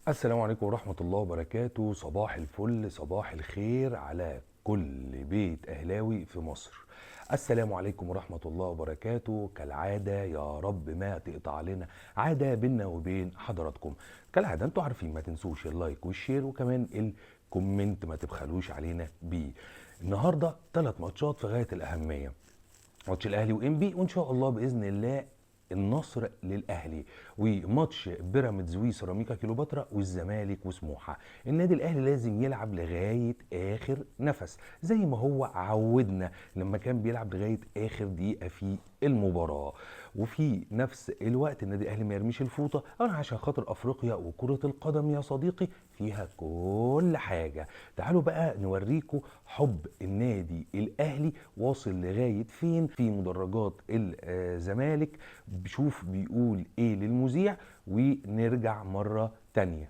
السلام عليكم ورحمة الله وبركاته. صباح الفل، صباح الخير على كل بيت أهلاوي في مصر. السلام عليكم ورحمة الله وبركاته. كالعادة يا رب ما تقطع لنا عادة بينا وبين حضراتكم. كالعادة انتوا عارفين، ما تنسوش ال like وال share وكمان ال comment، ما تبخلوش علينا بيه. النهاردة 3 ماتشات في غاية الأهمية، ماتش الأهلي وإنبي، وإن شاء الله بإذن الله النصر للاهلي، وماتش بيراميدز وسيراميكا كيلوباترا، والزمالك وسموحه. النادي الاهلي لازم يلعب لغاية اخر نفس، زي ما هو عودنا لما كان بيلعب لغاية اخر دقيقة في المباراة. وفي نفس الوقت النادي الاهلي ما يرميش الفوطه، انا عشان خاطر افريقيا وكره القدم يا صديقي فيها كل حاجة. تعالوا بقى نوريكم حب النادي الاهلي واصل لغاية فين في مدرجات الزمالك. بشوف بيقول ايه للمذيع ونرجع مرة تانية.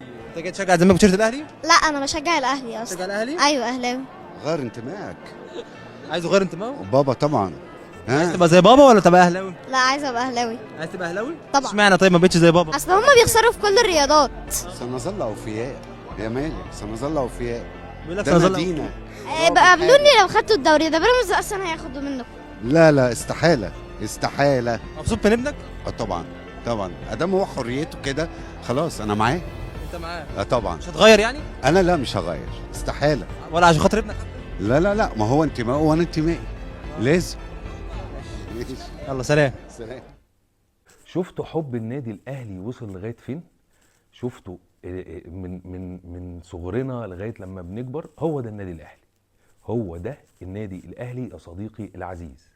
انت جاي تشجع الزمالك بتيشيرت الاهلي؟ لا، انا بشجع الاهلي اصلا. تشجع الاهلي؟ ايوه، اهلاوي. غير انتمائك. عايز يغير انتمائه؟ بابا طبعا. عايز ها تبقى زي بابا ولا تبقى اهلاوي؟ لا، عايزه ابقى اهلاوي. عايز تبقى اهلاوي؟ طبعا. اشمعنى طيب ما بقتش زي بابا؟ اصل هما بيخسروا في كل الرياضات. سنظل اوفياء يا مالك، سنظل اوفياء. بيقول لك ده سنظل. مدينة. بقى قابلوني لو خدتوا الدوري ده، بيراميدز اصلا هياخدوا منكم. لا لا، استحالة استحالة. مبسوط من ابنك؟ اه طبعا طبعا، ادام هو حريته كده خلاص انا معاه. انت معاه. اه طبعا. مش هتغير يعني؟ انا لا، مش هغير، استحالة. ولا عشان خاطر ابنك؟ لا لا لا، ما هو انتمائه وانا انتمائي لازم. ماشي. يلا سلام. سلام. شفتوا حب النادي الاهلي وصل لغاية فين؟ شفتوا من صغرنا لغاية لما بنكبر. هو ده النادي الاهلي، هو ده النادي الاهلي يا صديقي العزيز.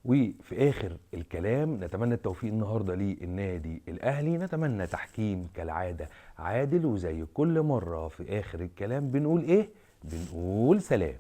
وفي اخر الكلام نتمنى التوفيق النهارده للنادي الاهلي، نتمنى تحكيم كالعادة عادل، وزي كل مرة في اخر الكلام بنقول ايه؟ بنقول سلام.